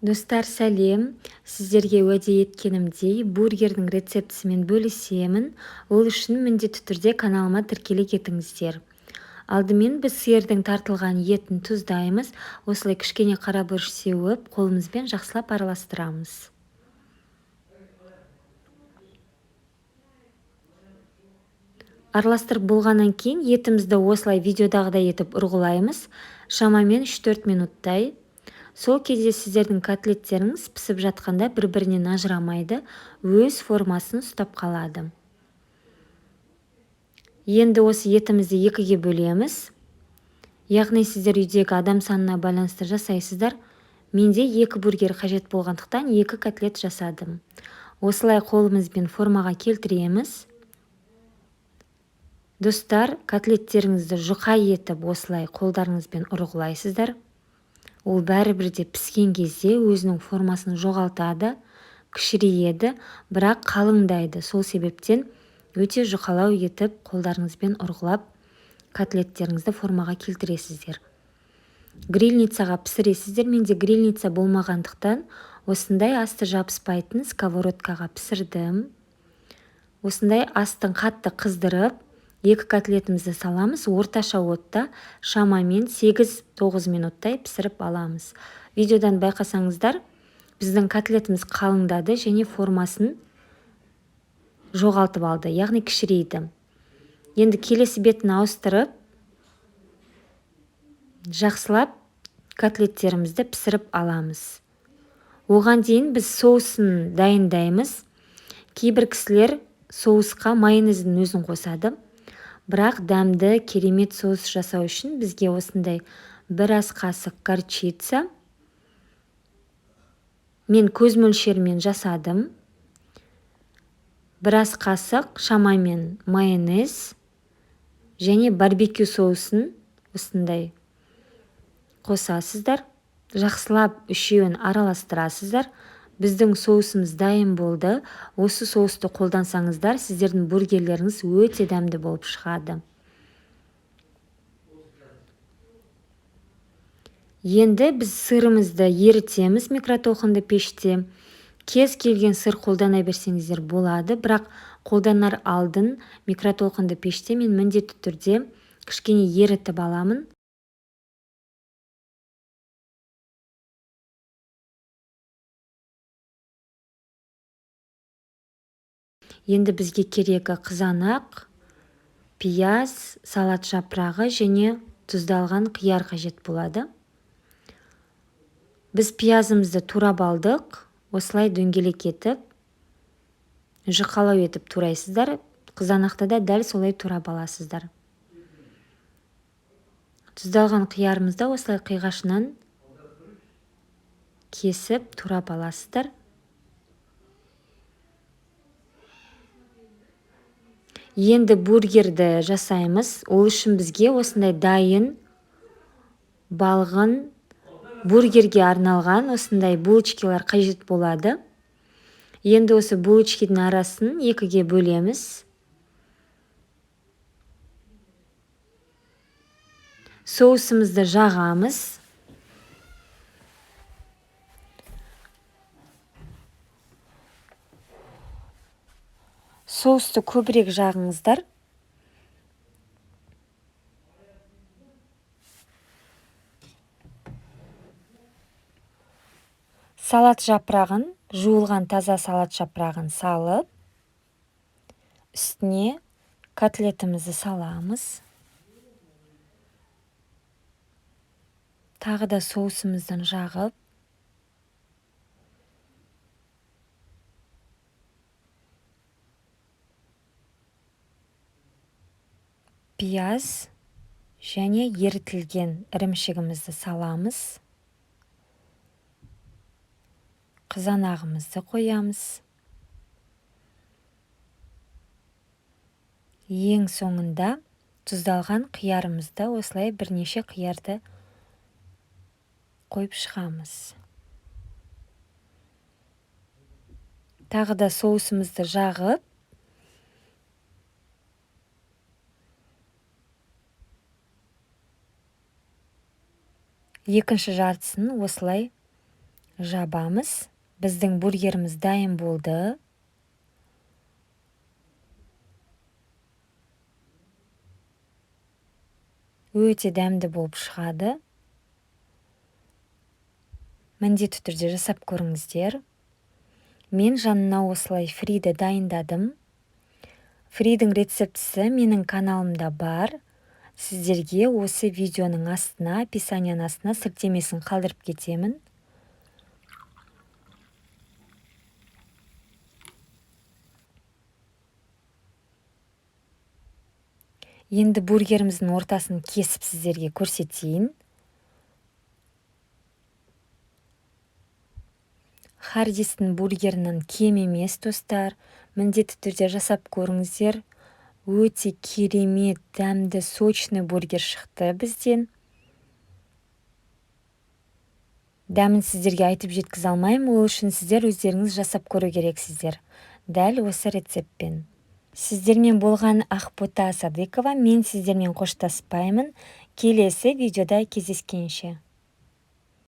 Достар, сәлем! Сіздерге уәде еткенімдей, бургердің рецептісімен бөлісемін. Ол үшін міндетті түрде каналыма тіркеле кетіңіздер. Алдымен біз сиырдың тартылған етін тұздаймыз. Осылай кішкене қара бұрыш сеуіп, қолымызбен жақсылап араластырамыз. Араластырып болғаннан кейін етімізді осылай видеодағыдай етіп ұрғылаймыз. Шамамен 3-4 минуттай. Сол кезде сіздердің котлеттеріңіз пісіп жатқанда бір-бірінен ажырамайды, өз формасын ұстап қалады. Енді осы етімізді екіге бөлеміз. Яғни сіздер үйдегі адам санына байланысты жасайсыздар. Менде 2 бургер қажет болғандықтан 2 котлет жасадым. Осылай қолымызбен формаға келтіреміз. Достар, котлеттеріңізді жұқа етіп осылай қолдарыңызбен ұрғылайсыздар. Ол бәрібір де піскен кезде өзінің формасын жоғалтады, кішірейеді, бірақ қалыңдайды. Сол себептен өте жұқалау етіп қолдарыңызбен ұрғылап котлеттеріңізді формаға келтіресіздер. Грильницаға пісіресіздер. Менде грильница болмағандықтан осындай асты жабыспайтын сковородкаға пісірдім. Осындай астын қатты қыздырып, 2 котлетімізді саламыз. Орташа отта шамамен 8-9 минуттай пісіріп аламыз. Видеодан байқасаңыздар, біздің котлетіміз қалыңдады және формасын жоғалтып алды, яғни кішірейді. Енді келесі бетін ауыстырып, жақсылап котлеттерімізді пісіріп аламыз. Оған дейін біз соусын дайындаймыз. Кейбір кісілер соусқа майонездің өзін қосады. Бірақ дәмді керемет соус жасау үшін бізге осындай бір ас қасық горчица. Мен көз мөлшерімен жасадым. Бір ас қасық шамамен майонез және барбекю соусын осындай қосасыздар. Жақсылап үшеуін араластырасыздар. Біздің соусымыз дайын болды. Осы соусты қолдансаңыздар, сіздердің бургерлеріңіз өте дәмді болып шығады. Енді біз сырымызды ерітеміз микротолқынды пеште. Кез келген сыр қолдана берсеңіздер болады, бірақ қолданар алдын микротолқынды пеште мен міндетті түрде кішкене ерітіп аламын. Енді бізге керегі қызанақ, пияз, салат жапырағы және тұздалған қияр қажет болады. Біз пиязымызды турап алдық. Осылай дөңгелек етіп, жұқалау етіп турайсыздар. Қызанақты да дәл солай турап аласыздар. Тұздалған қиярымызды осылай қиғашынан кесіп турап аласыздар. Енді бургерді жасаймыз. Ол үшін бізге осындай дайын балғын бургерге арналған осындай булочкалар қажет болады. Енді осы булочкидің арасын екіге бөлеміз. Соусымызды жағамыз. Соусты көбірек жағыңыздар. Салат жапырағын, жуылған таза салат жапырағын салып, үстіне котлетімізді саламыз. Тағы да соусымыздан жағып, пияз және ерітілген ірімшігімізді саламыз. Қызанағымызды қоямыз. Ең соңында тұздалған қиярымызды осылай бірнеше қиярды қойып шығамыз. Тағы да соусымызды жағып, екінші жартысын осылай Жабамыз. Біздің бургеріміз дайын болды. Өте дәмді болып шығады. Міндетті түрде жасап көріңіздер. Мен жанына осылай фриді дайындадым. Фридің рецептісі менің каналымда бар. Сіздерге осы видеоның астына, описанияның астына сілтемесін қалдырып кетемін. Енді бургеріміздің ортасын кесіп сіздерге көрсетейін. Хардистің бургерінен кем емес, достар. Міндетті түрде жасап көріңіздер. Өте керемет, дәмді, сочный бургер шықты бізден. Дәмін сіздерге айтып жеткізе алмаймын, ол үшін сіздер өздеріңіз жасап көру керексіздер. Дәл осы рецептпен. Сіздермен болған Ақбота Садыкова, мен сіздермен қоштаспаймын. Келесі видеода кездескенше.